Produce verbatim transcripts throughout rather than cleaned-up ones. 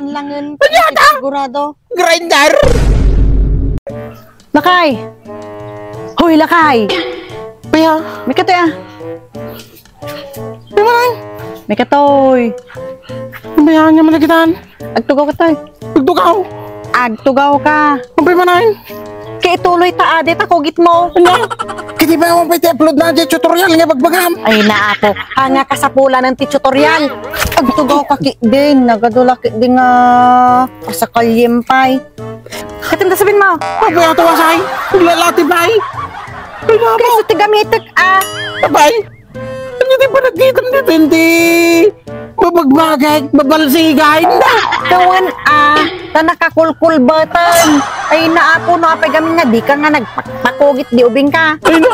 Langen, sigurado. Grinder! Lakay! Hoy, lakay! Kuya! May katoy, ah! May manay! May katoy! Bayaan niya malagitan! Agtugaw ka, toy! Agtugaw! Agtugaw ka! Ampay manay! Kay ituloy ta, adi ta kugit mo! Ano? Kadi ba yung pwede upload na di tutorial nga bagbagam? Ay, naapo! Hanga kasapulan ng ti tutorial! Agtugaw ka, ki din! Nagadula, ki din nga! Asakalyem pay! Atin ta sabin mo. Abay, ato, asay. Naglalati, bay. Ay, namo. Kaysa ti gamitek, ah. Abay. Ano di pa nagkitam dito, hindi? Mabagbagay, mabalsigay, na. Kawan, ah. Ta nakakulkulbatan. Ay, naapo, no, apay gamin nga, di ka nga nagpakpakugit, di ubing ka. Ay, na.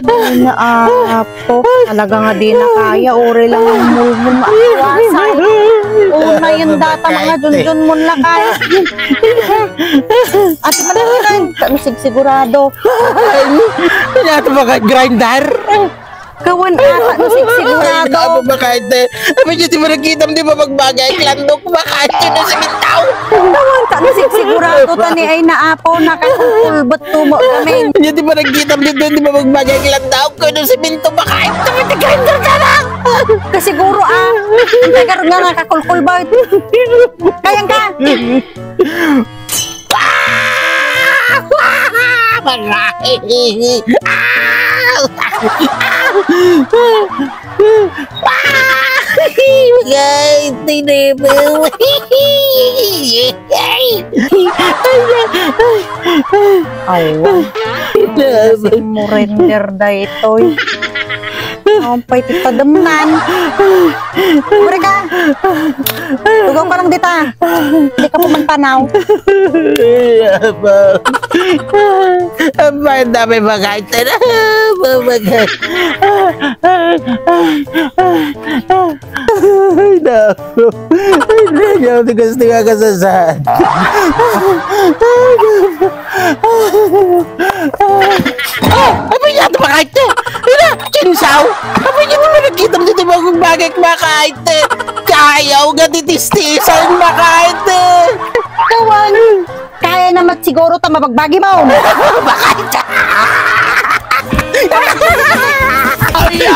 Ay, naapo. Talaga nga di na kaya. Uri lang ang mulmul maawasay. Una yung data, mga junjun mo na kaya. Ate, manang, ano, sigsigurado. Kaya ito mga grinder. Kawan ata no sigsigurado. Ay, naapo, bakit, eh? Abay, di ba nagkitam, di ba, magbagay? Landok, bakit? Yun ang simintaw. Kawan ta no sigsigurado, tani ay naapo, nakakulkulbot tumo kami. Di ba nagkitam, di ba, di ba, magbagay? Landok, yun ang siminto, bakit? Tumitigain ka na! Kasiguro, ah. Ang tagar nga nakakulkulbot. Kayang ka! Aray! Aray! Aray! Tinipil! Awa. Surrender da itoy. Ampay ti tademnan. Uri ka. Tugaw ka lang dita. Di ka pumanpanaw. Ampay, dami bagay. Tara, bagay. Ay, naku. Ay, naku, tigas-tigas ka sa saan. Ah, abay, yato, makaite. Ina, kinsaw. Abay, yato, nakita mo dito, bagong bagay, makaite. Kayaw nga titistisan, makaite. Kawan, kaya naman siguro ta mabagbagi mo. Makaite. Ay, ay.